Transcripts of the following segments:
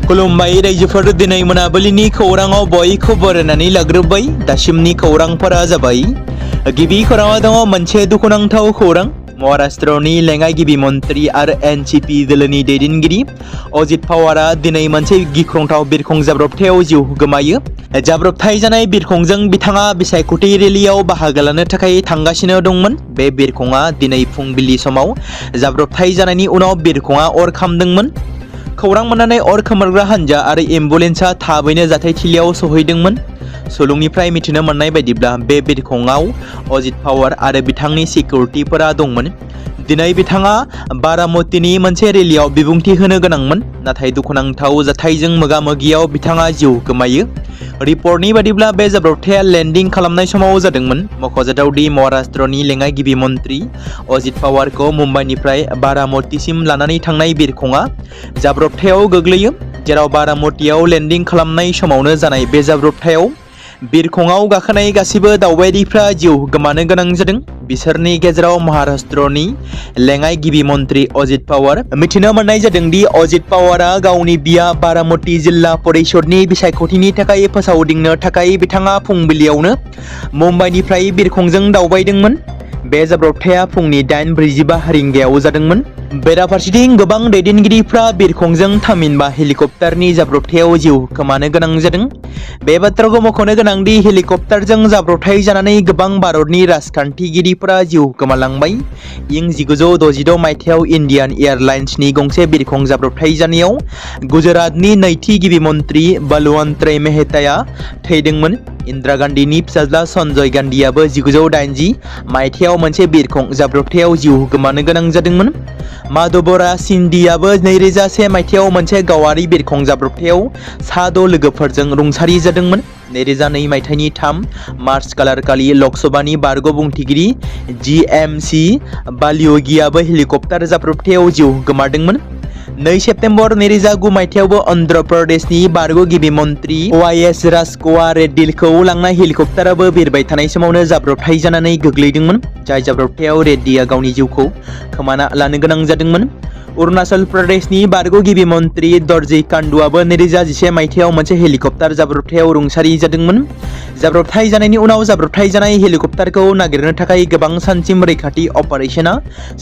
खुलुमबाय रायजोफोर, दिनै मोनाबिलिनि खौराङाव बयखौबो बरायनानै लाग्रोबाय। दासिमनि खौरांफोरा जाबाय। गिबि खौराङाव दङ मोनसे दुखुनांथाव खौरां। महाराष्ट्रनि लेङाइ गिबि मन्त्रि आरो एनसिपि दोलोनि दैदेनगिरि अजित पावारआ दिनै मोनसे गिख्रंथाव बिरखं जाब्रबथायाव जिउ गोमायो। जाब्रबथाय जानाय बिरखंजों बिथाङा बिसायख'थि रेलियाव बाहागो लानो थाखाय थांगासिनो दंमोन। बे बिरखंआ दिनै फुंबिलि समाव जाब्रबथाय जानायनि उनाव बिरखंआ अर खामदोंमोन। खौरां मोननानै अर खोमोरग्रा हानजा आरो एम्बुलेन्सआ थाबैनो जाथायथिलियाव सौहैदोंमोन। सुलुंनिफ्राय मिथिनो मोननाय बायदिब्ला बे बिरखंआव अजित पावार आरो बिथांनि सिकिउरिटिफोरा दंमोन। दिनै बिथाङा बारामतीनि मोनसे रेलियाव बिबुंथि होनो गोनांमोन, नाथाय दुखुनांथाव जाथायजों मोगा-मोगियाव बिथाङा जिउ गोमायो। रिपर्टनि बादिब्ला बे जाब्रबथाया लेन्डिं खालामनाय समाव जादोंमोन। मख'जाथाव दि महाराष्ट्रनि लेङाइ गिबि मन्त्रि अजित पावारखौ मुम्बाइनिफ्राय बारामतीसिम लानानै थांनाय बिरखंआ जाब्रबथायाव गोग्लैयो, जेराव बारामतीयाव लेन्डिं खालामनाय समावनो जानाय बे जाब्रबथायाव बिरखंआव गाखोनाय गासिबो दावबायारिफ्रा जिउ गोमानो गोनां जादों। बिसोरनि गेजेराव महाराष्ट्रनि लेङाइ गिबि मन्त्रि अजित पावार। मिथिनो मोननाय जादों दि अजित पावारआ गावनि बिया बारामती जिल्ला परिषदनि बिसायख'थिनि थाखाय फोसावदिंनो थाखाय बिथाङा फुंबिलियावनो मुम्बाइनिफ्राय बिरखंजों दावबायदोंमोन। बे जाब्रबथाया फुंनि 8:45 रिंगायाव जादोंमोन। बेराफारसेथिं गोबां दैदेनगिरिफ्रा बिरखंजों थामहिनबा हेलिकप्टारनि जाब्रबथायाव जिउ खोमानो गोनां जादों। बे बाथ्राखौ मख'नो गोनां दि हेलिकप्टारजों जाब्रबथाय जानानै गोबां भारतनि राजखान्थिगिरिफोरा जिउ गोमालांबाय। इं 1966 मायथाइयाव इन्डियान एयारलाइन्सनि गंसे बिरखं जाब्रबथाय जानायाव गुजरातनि नैथि गिबि मन्त्रि बलवन्त मेहताया थैदोंमोन। इन्दिरा गान्धीनि फिसाज्ला सन्जय गान्धीआबो 1980 मायथाइयाव मोनसे बिरखं जाब्रबथायाव जिउ गोमानो गोनां जादोंमोन। माधवरा सिन्धियाबो 2001 मायथाइयाव मोनसे गावारि बिरखं जाब्रबथायाव सा6 लोगोफोरजों रुंसारि जादोंमोन। 2002 मायथाइनि 3 मार्च खालारखालि लकसभानि बारग' बुंथिगिरि GMC बालियोगीआबो हेलिकप्टार जाब्रबथायाव जिउ गोमादोंमोन। 2 सेप्तेम्बर 2009 मायथाइयावबो अन्ध्र प्रदेशनि बारग' गिबि मन्त्रि YS राजग'वा रेड्डीखौ लांनाय हेलिकप्टाराबो बिरबाय थानाय समावनो जाब्रबथाय जानानै गोग्लैदोंमोन, जाय जाब्रबथायाव रेड्डीआ गावनि जिउखौ खोमाना लानो गोनां जादोंमोन। अरुणाचल प्रदेशनि बारग' गिबि मन्त्रि दर्जी कान्डुआबो 2011 मायथाइयाव मोनसे हेलिकप्टार जाब्रबथायाव रुंसारि जादोंमोन। जाब्रबथाय जानायनि उनाव जाब्रबथाय जानाय हेलिकप्टारखौ नागिरनो थाखाय गोबां सानसिम रैखाथि अपारेशना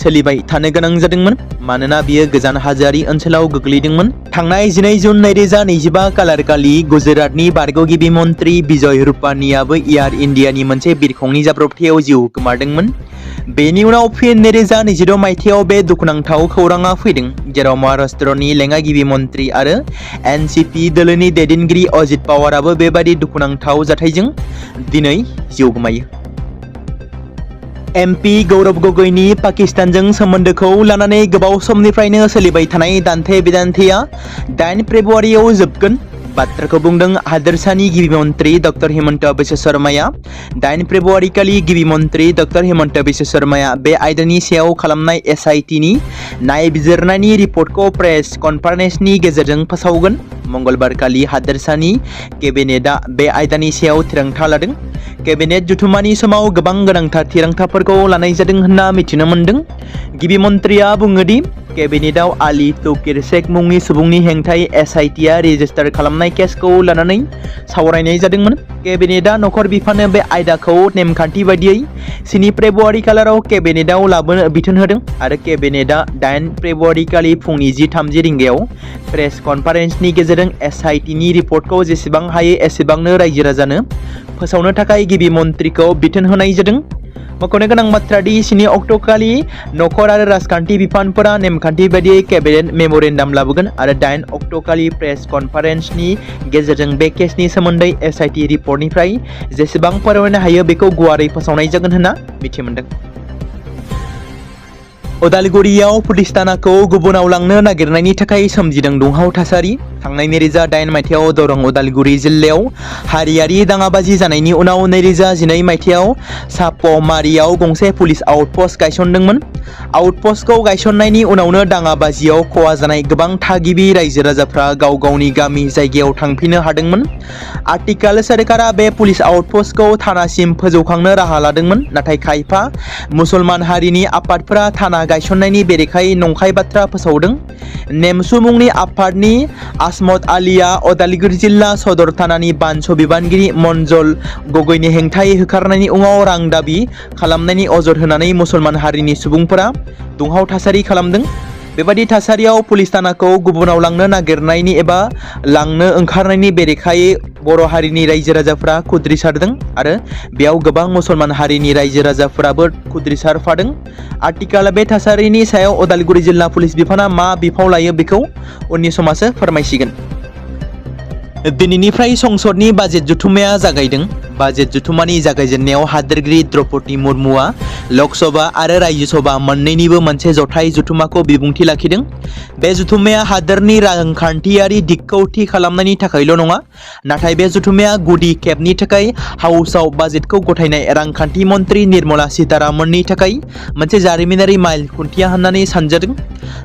सोलिबाय थानो गोनां जादोंमोन, मानोना बियो गोजान हाजोआरि ओनसोलाव गोग्लैदोंमोन। थांनाय 12 जुन 2025 खालारखालि गुजरातनि बारग' गिबि मन्त्रि विजय रुपानीआबो एयार इन्डियानि मोनसे बिरखंनि जाब्रबथायाव जिउ गोमादोंमन। बेनि उनाव फिन 2026 मायथाइयाव बे दुखुनांथाव खौराङा फैदों, जेराव महाराष्ट्रनि लेङाइ गिबि मन्त्रि आरो एनसिपि दोलोनि दैदेनगिरि अजित पावारआबो बेबादि दुखुनांथाव जाथायजों दिनै जिउ गोमायो। MP गौरव गगৈनि पाकिस्तानजों सोमोन्दोखौ लानानै गोबाव समनिफ्रायनो सोलिबाय थानाय दान्थे-बिदान्थेया 8 फेब्रुआरियाव जोबगोन बाथ्राखौ बुंदों हादोरसानि गिबि मन्त्रि डक्टर हिमन्त बिश्व शर्माया। 8 फेब्रुआरिखालि गिबि मन्त्रि डक्टर हिमन्त बिश्व शर्माया बे आयदानि सायाव खालामनाय SITनि नायबिजिरनायनि रिपर्टखौ प्रेस कनफारेन्सनि गेजेरजों फोसावगोन। मंगलबारखालि हादोरसानि केबिनेटआ बे आयदानि सायाव थिरांथा लादों। केबिनेट जथुम्मानि समाव गोबां गोनांथार थिरांथाफोरखौ लानाय जादों होनना मिथिनो मोनदों। गिबि मन्त्रिया बुङो दि केबिनेटआव आली तौकीर शेख मुंनि सुबुंनि हेंथायै SITआ रेजिस्टार खालामनाय केसखौ लानानै सावरायनाय जादोंमोन। केबिनेटआ नखर बिफानो बे आयदाखौ नेमखान्थि बायदियै 7 फेब्रुआरि खालाराव केबिनेटआव लाबोनो बिथोन होदों आरो केबिनेटआ 8 फेब्रुआरिखालि फुंनि 10:30 रिंगायाव प्रेस कनफारेन्सनि गेजेरजों SITनि रिपर्टखौ जेसेबां हायो एसेबांनो रायजो-राजानो फोसावनो थाखाय गिबि मन्त्रिखौ बिथोन होनाय जादों। मख'नो गोनां बाथ्रा दि 7 अक्ट'खालि नखर आरो राजखान्थि बिफानफोरा नेमखान्थि बायदियै केबिनेट मेम'रेन्डाम लाबोगोन आरो 8 अक्ट'खालि प्रेस कनफारेन्सनि गेजेरजों बे केसनि सोमोन्दै SIT रिपर्टनिफ्राय जेसेबां फोरमायनो हायो बेखौ गुवारै फोसावनाय जागोन होनना मिथिमोनदों। उदालगुरियाव पुलिस थानाखौ गुबुनाव लांनो नागिरनायनि थाखाय सोमजिदों दुंहाव थासारि। थांनाय 2008 मायथाइयाव दरं उदालगुरि जिल्लायाव हारियारि दाङाबाजि जानायनि उनाव 2012 मायथाइयाव सापमारियाव गंसे पुलिस आउटपस्ट गायसनदोंमोन। आउटपोस्टखौ गायसननायनि उनावनो दाङाबाजियाव खहा जानाय गोबां थागिबि रायजो राजाफ्रा गाव गावनि गामि जायगायाव थांफिननो हादोंमोन। आथिखाल सोरखारा बे पुलिस आउटपोस्टखौ थानासिम फोजौखांनो राहा लादोंमोन, नाथाय खायफा मुसलमान हारिनि आफादफोरा थाना गायसननायनि बेरेखायै नंखाय बाथ्रा फोसावदों। नेमसु मुंनि आफादनि आजमत आलीआ उदालगुरि जिल्ला सदर थानानि बानस बिबानगिरि मनजल गगैनि हेंथायै होखारनायनि उनाव रां दाबि खालामनायनि अजद होनानै मुसलमान हारिनि सुबुंफोरा दुंहाव थासारि खालामदों। बेबादि थासारियाव पुलिस थानाखौ गुबुनाव लांनो नागिरनायनि एबा लांनो ओंखारनायनि बेरेखायै बर' हारिनि रायजो राजाफ्रा खुद्रिसारदों आरो बेयाव गोबां मुसलमान हारिनि रायजो राजाफोराबो खुद्रिसारफादों। आथिखाल बे थासारिनि सायाव उदालगुरि जिल्ला पुलिस बिफाना मा बिफाव लायो बेखौ उननि समासो फोरमायसिगोन। दिनैनिफ्राय संसदनि बाजेट जथुम्माया जागायदों। बाजेट जथुम्मानि जागायजेननायाव हादोरगिरि द्रौपदी मुर्मुआ लकसभा आरो राज्यसभा मोन्नैनिबो मोनसे जथाय जथुम्माखौ बिबुंथि लाखिदों। बे जथुम्माया हादोरनि रांखान्थियारि दिगखौ थि खालामनायनि थाखायल' नङा, नाथाय बे जथुम्माया गुदि खेबनि थाखाय हाउसआव बाजेटखौ गथायनाय रांखान्थि मन्त्रि निर्मला सीतारामननि थाखाय मोनसे जारिमिनारि माइल खुन्थिया होननानै सानजादों।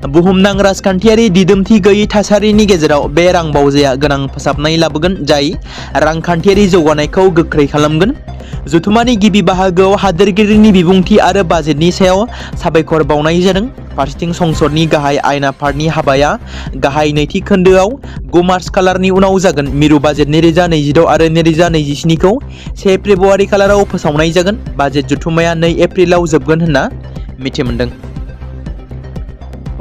बुहुमनां राजखान्थियारि दिदोमथि गैयै थासारिनि गेजेराव बे रांबावजाया गोनां फोसाबनाय लाबोगोन, जाय रांखान्थियारि जौगानायखौ गोख्रै खालामगोन। जथुम्मानि गिबि बाहागोआव हादोरगिरिनि बिबुंथि आरो बाजेटनि सायाव साबायखर बावनाय जादों। फारसेथिं संसदनि गाहाय आयेन आफादनि हाबाया गाहाय नैथि खोन्दोआव 9 मार्च खालारनि उनाव जागोन। मिरु बाजेट 2026 आरो 2027 खौ 1 फेब्रुआरि खालाराव फोसावनाय जागोन। बाजेट जथुम्माया 2 एप्रिलाव जोबगोन होनना मिथिमोनदों।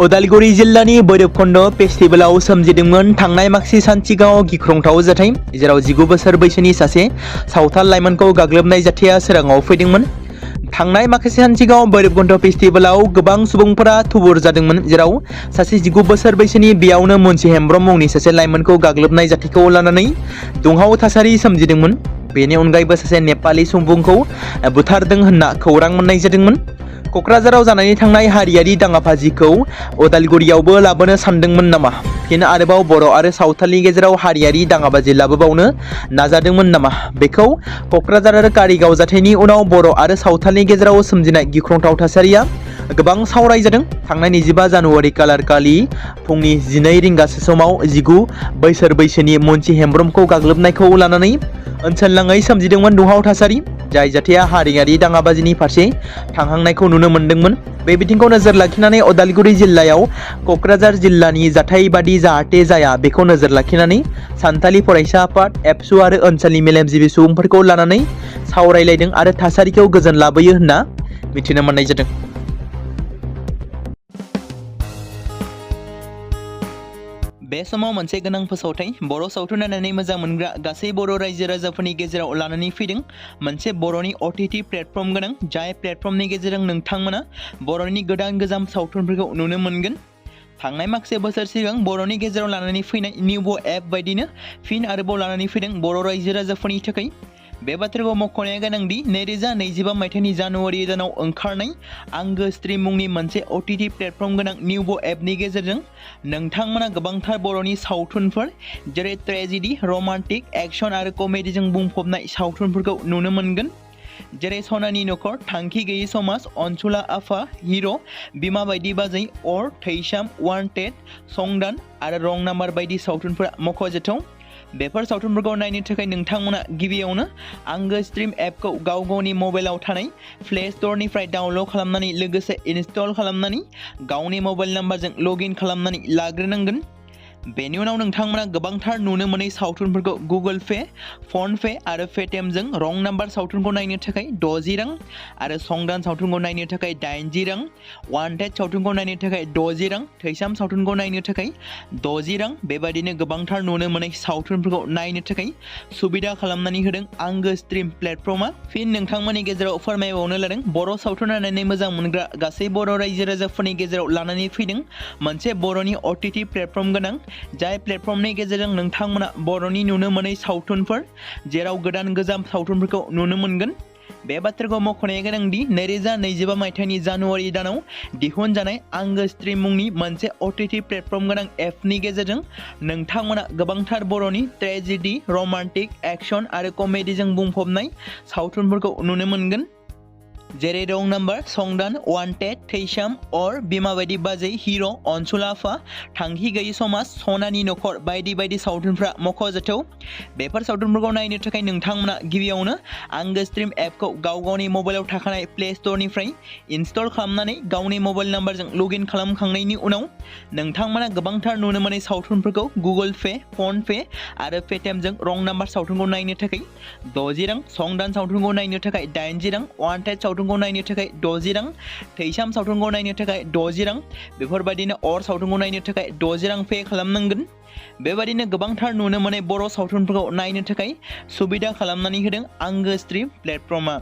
उदालगुरि जिल्लानि भैरबखुन्द फेस्टिभेलाव सोमजिदोंमोन थांनाय माखासे सान सिगाङाव गिख्रंथाव जाथाय, जेराव 19 बोसोर बैसोनि सासे सावथाल लाइमोनखौ गाग्लोबनाय जाथाया सोराङाव फैदोंमोन। थांनाय माखासे सान सिगाङाव भैरबखुन्द फेस्टिभेलाव गोबां सुबुंफोरा थुबुर जादोंमोन, जेराव सासे 19 बोसोर बैसोनि बेयावनो मुनसि हेम्ब्रम मुंनि सासे लाइमोनखौ गाग्लोबनाय जाथायखौ लानानै दुंहाव थासारि सोमजिदोंमोन। बेनि अनगायैबो सासे नेपाली सुबुंखौ बुथारदों होनना खौरां मोननाय जादोंमोन। क'क्राझाराव जानानै थांनाय हारियारि दाङाबाजिखौ उदालगुरियावबो लाबोनो सानदोंमोन नामा? फिन आरोबाव बर' आरो सावथालनि गेजेराव हारियारि दाङाबाजि लाबोबावनो नाजादोंमोन नामा? बेखौ क'क्राझार आरो कारिगाव जाथायनि उनाव बर' आरो सावथालनि गेजेराव सोमजिनाय गिख्रंथाव थासारिया गोबां सावरायजादों। थांनाय 25 जानुवारि खालारखालि फुंनि 12 रिंगासो समाव 19 बोसोर बैसोनि मुनसि हेम्ब्रमखौ गाग्लोबनायखौ लानानै ओनसोलनाङै सोमजिदोंमोन दुंहाव थासारि, जाय जाथाया हारियारि दाङाबाजिनि फारसे थांहांनायखौ नुनो मोन्दोंमोन। बे बिथिंखौ नोजोर लाखिनानै उदालगुरि जिल्लायाव क'क्राझार जिल्लानि जाथाय बादि जाहाथे जाया बेखौ नोजोर लाखिनानै सानथालि फरायसा आफाद, एबसु आरो ओनसोलनि मेलेमजिबि सुबुंफोरखौ लानानै सावरायलायदों आरो थासारिखौ गोजोन लाबोयो होनना मिथिनो मोननाय जादों। बे समाव मोनसे गोनां फोसावथाय बर' सावथुन नायनानै मोजां मोनग्रा गासै बर' रायजो राजाफोरनि गेजेराव लानानै फैदों मोनसे बर'नि OTT प्लेटफर्म गोनां, जाय प्लेटफर्मनि गेजेरजों नोंथांमोना बर'नि गोदान गोजाम सावथुनफोरखौ नुनो मोनगोन। थांनाय माखासे बोसोर सिगां बर'नि गेजेराव लानानै फैनाय निउबो एप बायदिनो फिन आरोबाव लानानै फैदों बर' रायजो राजाफोरनि थाखाय। बे बाथ्राखौ मख'नाया गोनांदि 2025 मायथाइनि जानुवारि दानाव ओंखारनाय आंगो स्ट्रिम मुंनि मोनसे OTT प्लेटफर्म गोनां निउबो एपनि गेजेरजों नोंथांमोना गोबांथार बर'नि सावथुनफोर जेरै ट्रेजेडि, रमान्टिक, एक्शन आरो कमेडिजों बुंफबनाय सावथुनफोरखौ नुनो मोनगोन। जेरै सनानि नखर, थांखि गैयै समाज, अनसुला आफा, हिर', बिमा बायदि बाजै, अर, थैसाम, वान्टेड, संदान आरो रं नाम्बार बायदि सावथुनफोरा मख'जाथाव। बेफोर सावथुनफोरखौ नायनो थाखाय नोंथांमोना गिबियावनो आंगो स्ट्रिम एपखौ गाव गावनि मबाइलाव थानाय प्ले स्ट'रनिफ्राय डाउनल'ड खालामनानै लोगोसे इनस्टल खालामनानै गावनि मबाइल नाम्बारजों लगइन खालामनानै लाग्रोनांगोन। बेनि उनाव नोंथांमोना गोबांथार नुनो मोनै सावथुनफोरखौ गुगोल पे, फन पे आरो पेटिएमजों रं नाम्बार सावथुनखौ नायनो थाखाय 60 रां आरो संदान सावथुनखौ नायनो थाखाय 80 रां, वान्टेड सावथुनखौ नायनो थाखाय 60 रां, थैसाम सावथुनखौ नायनो थाखाय 60 रां बेबायदिनो गोबांथार नुनो मोनै सावथुनफोरखौ नायनो थाखाय सुबिदा खालामनानै होदों आंगो स्ट्रिम प्लेटफर्मा। फिन नोंथांमोननि गेजेराव फोरमायबावनो लादों बर' सावथुन नायनानै मोजां मोनग्रा गासै बर' रायजो राजाफोरनि गेजेराव लानानै फैदों मोनसे बर'नि OTT प्लेटफर्म गोनां, जाय प्लेटफर्मनि गेजेरजों नोंथांमोना बर'नि नुनो मोनै सावथुनफोर जेराव गोदान गोजाम सावथुनफोरखौ नुनो मोनगोन। बे बाथ्राखौ मख'नाया गोनांदि 2025 मायथाइनि जानुवारि दानाव दिहुनजानाय आंगो स्ट्रिम मुंनि मोनसे OTT प्लेटफर्म गोनां एपनि गेजेरजों नोंथांमोना गोबांथार बर'नि ट्रेजेडि, रमान्टिक, एक्शन आरो कमेडिजों बुंफबनाय सावथुनफोरखौ नुनो मोनगोन। जेरै रं नाम्बार, संदान, वान्टेड, थैसाम, अर, बिमा बायदि बाजै, हिर', अनसुलाफा, थांखि गैयि समाज, सनानि नखर बायदि बायदि सावथुनफ्रा मख'जाथाव। बेफोर सावथुनफोरखौ नायनो थाखाय नोंथांमोना गिबियावनो आंगो स्ट्रिम एपखौ गाव गावनि मबाइलाव थाखानाय प्ले स्ट'रनिफ्राय इनस्टल खालामनानै गावनि मबाइल नाम्बारजों लगइन खालामखांनायनि उनाव नोंथांमोना गोबांथार नुनो मोनै सावथुनफोरखौ गुगोल पे, फन पे आरो पेटिएमजों रं नाम्बार सावथुनखौ नायनो थाखाय 60 रां, संदान सावथुनखौ नायनो थाखाय 80 रां, वान्टेड सावथुनखौ नायनो थाखाय 60 रां, थैसाम सावथुनखौ नायनो थाखाय 60 रां, बेफोरबायदिनो अर सावथुनखौ नायनो थाखाय 60 रां पे खालामनांगोन। बेबायदिनो गोबांथार नुनो मोनै बर' सावथुनफोरखौ नायनो थाखाय सुबिदा खालामनानै होदों आंगो स्ट्रिम प्लेटफर्मआ।